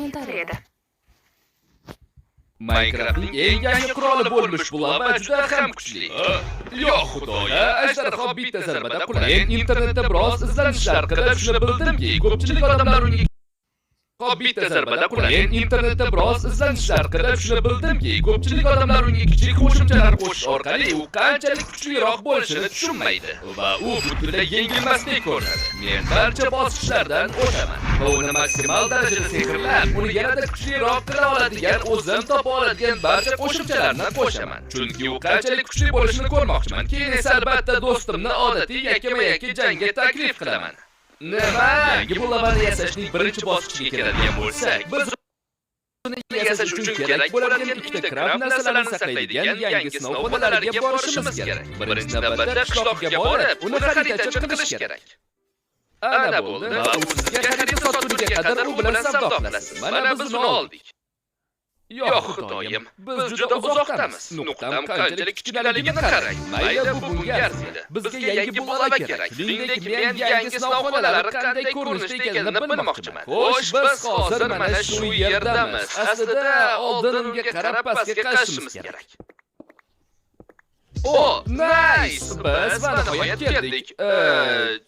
Kommentariyada. Minecraftning eng yangi quroli bo'lmish bulava juda ham kuchli. Yo xudoya, ajdarho bitta zarbada quladi. Men internetda biroz izlanishlar qilib shuni bildimki, ko'pchilik odamlar unga bitta zarbada quladi. Men internetda biroz izlanishlar qilib shuni bildimki, ko'pchilik odamlar unga kichik qo'shimchalar qo'shish orqali u qanchalik kuchliroq bo'lishini tushunmaydi va u butunlay yengilmasdek ko'rinadi. Men barcha bosqichlardan o'taman va uni maksimal darajada sehrlab, uni yanada kuchliroq qila oladigan, o'zim topa oladigan barcha qo'shimchalarni qo'shaman. Chunki u qanchalik kuchli bo'lishini ko'rmoqchiman. Keyin esa albatta do'stimni odatiy yakkama-yakka jangga taklif qilaman. Nima? Yangi bulavani yasashning birinchi bosqichiga keladigan bo'lsak, biz uni yasash uchun kerak bo'ladigan ikkita craft narsalarni saqlaydigan yangi sinov xonalariga borishimiz kerak. Birinchi navbatda qishloqqa borib, uni xaritacha qilish kerak. Ana bo'ldi va u sizga xarita sotguniga qadar u bilan savdo qilasiz. Mana biz uni oldik. Yo xudoyim, biz juda uzoqdamiz. Nuqtam qanchalik kichkinaligini qarang. Mayli, bu bunga arziydi. Bizga yangi bulava kerak. Shuningdek, men yangi sinov xonalari qanday ko'rinishda ekanini bilmoqchiman. Xo'sh, biz hozir mana shu yerdamiz. Aslida oldin unga qarab pastga qashishimiz kerak. O, nice! Biz va nihoyat keldik.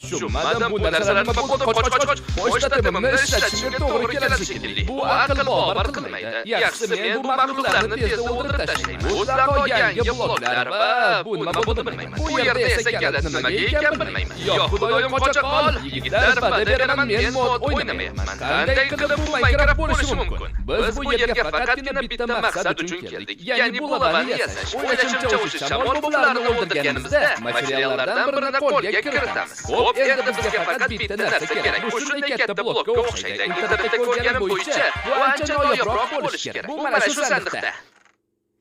Tushunmadim, bu narsalar nima bo'ldi? Qoch, qoch, qoch. Pochta temimni ishlatishimga to'g'ri keladi shekilli. Bu aql bovar qilmaydi. Yaxshisi, men bu maxluqlarni tezda o'ldirib tashlayman. Mutlaqo yangi bloklar va bu nima bo'ldi bilmayman. Bu yerda esa kalit nimaga ekan bilmayman. Yo xudoyim, qocha qol. Yigitlar, va'da beraman, men mod o'ynamayapman. Qanday qilib bu Minecraft bo'lishi mumkin? Biz bu yerga faqatgina bitta maqsad uchun keldik. Ya'ni bulavani yasash. O'ylashimcha, o'sha shamol bularni o'ldirganimizda materiallardan birini qo'lga kiritamiz. Xo'p, endi bizga faqat bitta narsa kerak. Bu shunday katta blokka o'xshaydi. Internetda ko'rganim bo'yicha bu ancha noyobroq bo'lishi kerak. Bu mana shu sandiqda.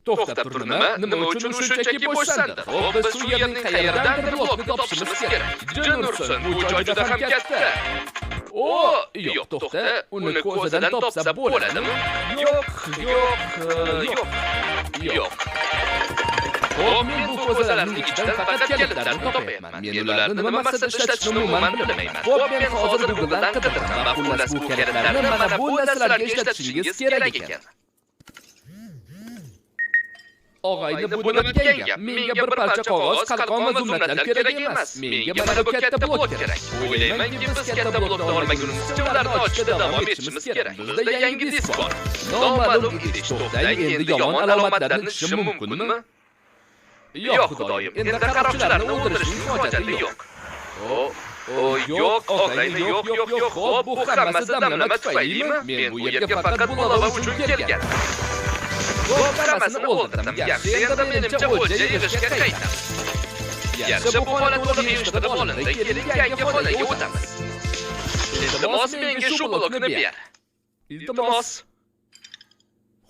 To'xtab tur, nima? Nima uchun u shunchaki bo'sh sandiq? Xo'p, biz shu yerning qayeridandir blokni topishimiz kerak. Jin ursin, bu joy juda ham katta. O, yo'q, to'xta, uni ko'zadan topsa bo'ladimi? Yo'q, yo'q, yo'q. Yo'q. Xo'p, men bu ko'zalarning ichidan faqat kalitlarni topayapman. Men ularni nima maqsadda ishlatishni umuman bilmayman. Xo'p, men hozir Google'dan qidirdim va xullas bu kalitlarni mana bu narsalarga ishlatishingiz kerak ekan. Og'ayni, bu nima degan gap? Menga bir parcha qog'oz, qalqon va zumradlar kerak emas. Menga mana bu katta blok kerak. O'ylaymanki, biz katta blokni olmagunimizcha ularni ochishda davom etishimiz kerak. Bizda yangi disk bor. Noma'lum idish. To'xtang, endi yomon alomatlarni ichishim mumkinmi? Yo'q xudoyim, endi qaroqchilarni o'ldirishning hojati yo'q. O, yo'q, og'ayni, yo'q, yo'q, yo'q. Xo'p, bu hammasi damlama tufaylimi? Men bu yerga faqat bulava uchun kelgandim. Xo'p, hammasini o'ldirdim. Yaxshi, endi menimcha o'lja yig'ishga qaytamiz. Yaxshi, bu xona to'liq yig'ishtirib olindi. Keling, yangi xonaga o'tamiz. Iltimos, menga shu blokni ber. Iltimos.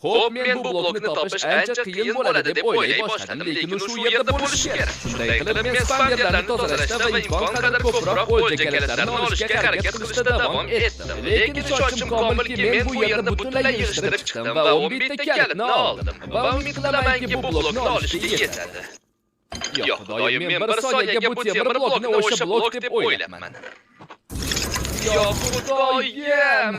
Xo'p, men bu blokni topish ancha qiyin bo'ladi deb o'ylay boshladim, lekin u shu yerda bo'lishi kerak. Shunday qilib, men spammerlarni tozalashda va imkon qadar ko'proq o'lja kalitlarini olishga harakat qilishda davom etdim. Lekin ishonchim komilki, men bu yerni butunlay yig'ishtirib chiqdim va 11 ta kalitni oldim. Va umid qilamanki, bu blokni olishga yetadi. Yo'q, xudoyim, men bir soniyaga bu temir blokni o'sha blok deb o'ylabman. Yo xudoyim!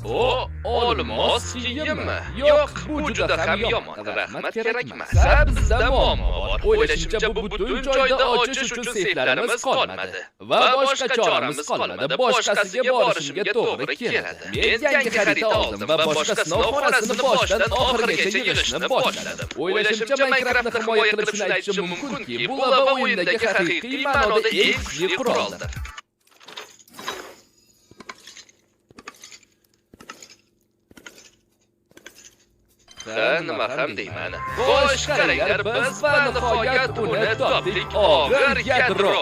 O, olmos kiyimmi? Yo'q, bu juda ham yomon. Rahmat, kerak emas. Bizda muammo bor. O'ylashimcha, bu butun joyda ochish uchun seyflarimiz qolmadi. Va boshqa choramiz qolmadi. Boshqasiga borishimga to'g'ri keladi. Men yangi xarita oldim va boshqa sinov xonasini boshdan oxirigacha yig'ishni boshladim. O'ylashimcha, Minecraftni himoya qilib shuni aytishim mumkinki, bu lava o'yindagi haqiqiy ma'noda eng kuchli quroldir. Ha, nima ham deyman. Xo'sh, qaranglar, biz va nihoyat uni topdik. Og'ir yadro.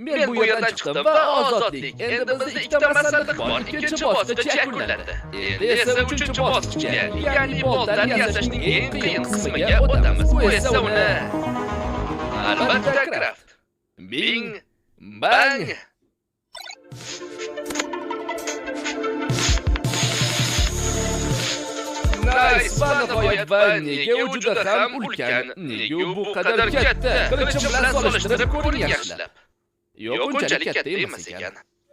Men bu yerdan chiqdim va ozodlik. Endi bizda ikkita masalliq bor. Ikkinchi bosqich yakunlandi. Endi esa uchinchi bosqichga, ya'ni boltani yasashning eng qiyin qismiga o'tamiz. Bu esa uni albatta craft. Bing, bang. Nice, va nihoyat va nega u juda ham ulkan? Nega u bu qadar katta? Qilichim bilan solishtirib ko'ring yaxshilab. Yo'q, unchalik katta emas ekan.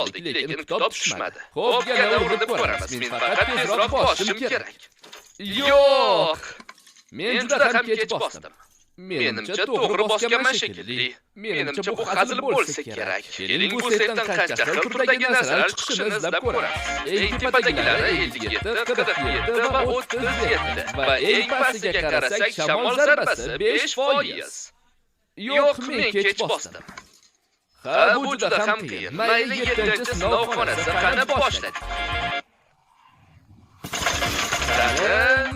Oldik, lekin kitob tushmadi. Xo'p, Xo'p, yana urinib ko'ramiz. Men faqat tezroq bosishim kerak. Yo'q! Men Men juda ham kech bosdim. Menimcha to'g'ri bosganman shekilli. Menimcha bu hazil bo'lsa kerak. Keling, bu seyfdan qancha xil turdagi narsalar chiqishini izlab ko'ramiz. Eng tepadagilari 57, 47 va 37 va eng pastiga qarasak shamol zarbasi 5%. Yo'q, men kech bosdim. Ha, bu juda ham qiyin. Mayli, 7-sinov xonasi, qani boshladik. Qani,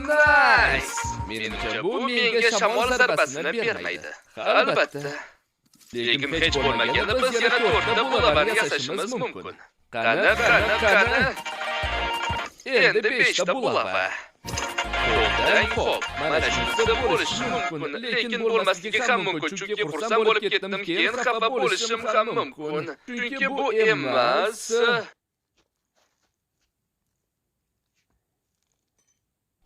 nice. Menimcha bu menga shamol zarbasini bermaydi. Albatta. Lekin hech bo'lmaganda biz yana 4 ta bulavani yasashimiz mumkin. Qani, qani, qani. Endi 5 ta bulava. To'xtang, xo'p. Mana shunisi bo'lishi mumkin, lekin bo'lmasligi ham mumkin, chunki xursand bo'lib ketdim, keyin xafa bo'lishim ham mumkin. Chunki bu emas.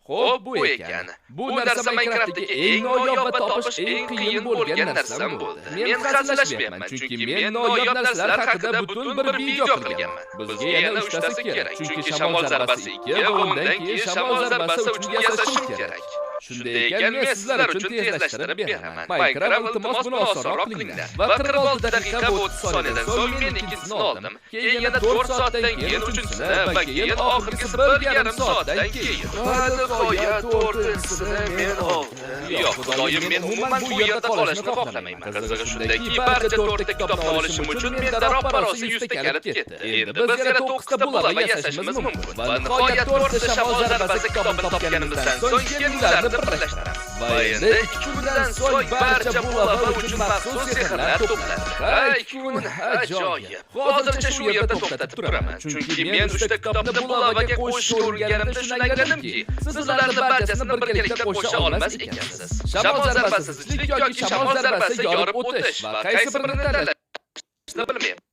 Xo'p, bu ekan. Bu narsa Minecraftdagi eng noyob va topish eng qiyin bo'lgan narsam bo'ldi. Men hazillashmayapman, chunki men noyob narsalar haqida butun bir video qilganman. Bizga yana 3 tasi kerak, chunki shamol zarbasi 2 va undan keyin shamol zarbasi 3 ni yasashim kerak. Shunday ekan, men sizlar uchun tezlashtirib beraman. Minecraft, iltimos buni osonroq qilinglar. Va 46 daqiqa va 30 soniyadan so'ng men ikkinchisini oldim. Keyin yana 4 soatdan keyin uchinchisini va keyin oxirgisi 1,5 soatdan keyin. Va nihoyat 4-chisini men oldim. Yo'q, xudoyim, men umuman bu yerda qolishni xohlamayman. Qizig'i shundaki, barcha 4 ta kitobni olishim uchun menda roppa-rosa 100 ta kalit ketdi. Endi biz yana 9 ta bulava yasashimiz mumkin. Va nihoyat 4 ta shamol zarbasi kitobini topganimizdan so'ng keyin ularni birlashtiramiz. Va endi 2 kundan so'ng barcha bulava uchun maxsus sehrlar to'plandi. Ha, 2 kun, ajoyib. Hozircha shu yerda to'xtatib turaman, chunki men 3 ta kitobni bulavaga qo'shishga uringanimda shuni angladimki, siz ularni barchasini birgalikda qo'sha olmas ekansiz. Shamol zarbasi zichlik yoki shamol zarbasi yorib o'tish va qaysi birini tanlashni bilmayman.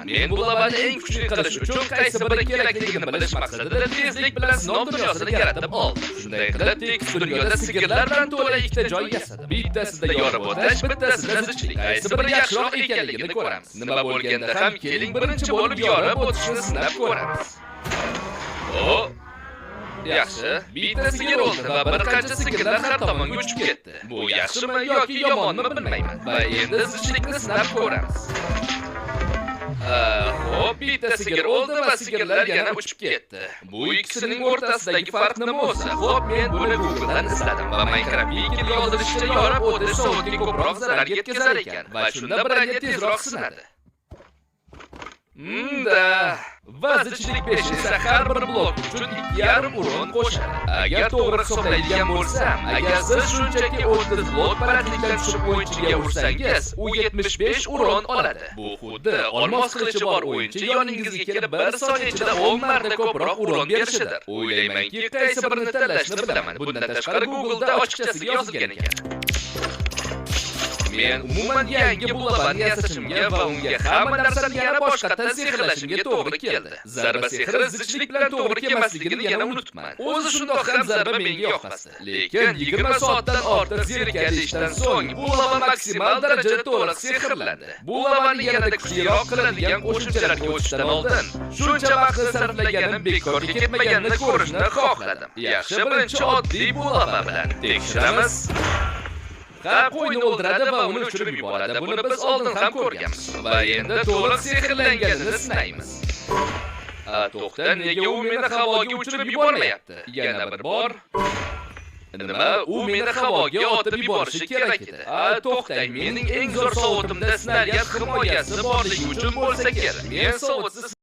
Men bulavani eng kuchli qilish uchun qaysi biri kerakligini bilish maqsadida tezlik bilan sinov dunyosini yaratib oldim. Shunday qilib, tekis dunyoda sigirlar bilan to'la 2 ta joy yasadim. Bittasida yorib o'tish, bittasida zichlik. Qaysi biri yaxshiroq ekanligini ko'ramiz. Nima bo'lganda ham keling birinchi bo'lib yorib o'tishni sinab ko'ramiz. O, yaxshi, bitta sigir o'ldi va bir qancha sigirlar har tomonga uchib ketdi. Bu yaxshimi yoki yomonmi bilmayman. Va endi zichlikni sinab ko'ramiz. Xo'p, bitta sigir o'ldi va sigirlar yana uchib ketdi. Bu ikkisining o'rtasidagi farq nima o'zi? Xo'p, men buni Google'dan izladim va Minecraft Wikida yozilishicha yorib o'tish sovuqga ko'proq zarar yetkazar ekan va shunda bronya tezroq sinadi. Va zichlik 5 esa har bir blok uchun 2,5 урон qo'shadi. Agar to'g'ri hisoblaydigan bo'lsam, agar siz shunchaki 30 blok balandlikdan tushib o'yinchiga ursangiz, u 75 урон oladi. Bu xuddi olmos qilichi bor o'yinchi yoningizga kelib 1 soniya ichida 10 marta ko'proq урон berishidir. O'ylaymanki, qaysi birini tanlashni bilaman. Bundan tashqari Google'da ochiqchasiga yozilgan ekan. Men umuman yangi bulavani yasashimga va unga hamma narsani yana boshqatdan sehrlashimga to'g'ri keldi. Zarba sehri zichlik bilan to'g'ri kelmasligini yana unutman. O'zi shundoq ham zarba menga yoqmasdi. Lekin 20 soatdan ortiq zerikarli ishdan so'ng bulava maksimal darajada to'liq sehrlandi. Bulavani yanada kuchliroq qiladigan qo'shimchalarga o'tishdan oldin shuncha vaqtni sarflaganim bekorga ketmaganini ko'rishni xohladim. Yaxshi, birinchi oddiy bulava bilan tekshiramiz. Ha, qo'yni o'ldiradi va uni uchirib yuboradi. Buni biz oldin ham ko'rganmiz. Va endi to'liq sehrlanganini sinaymiz. To'xta, nega u meni havoga uchirib yubormayapti? Yana bir bor. Nima? U meni havoga otib yuborishi kerak edi. To'xtang, mening eng zo'r sovutimda snaryad himoyasi borligi uchun bo'lsa kerak. Men sovutsiz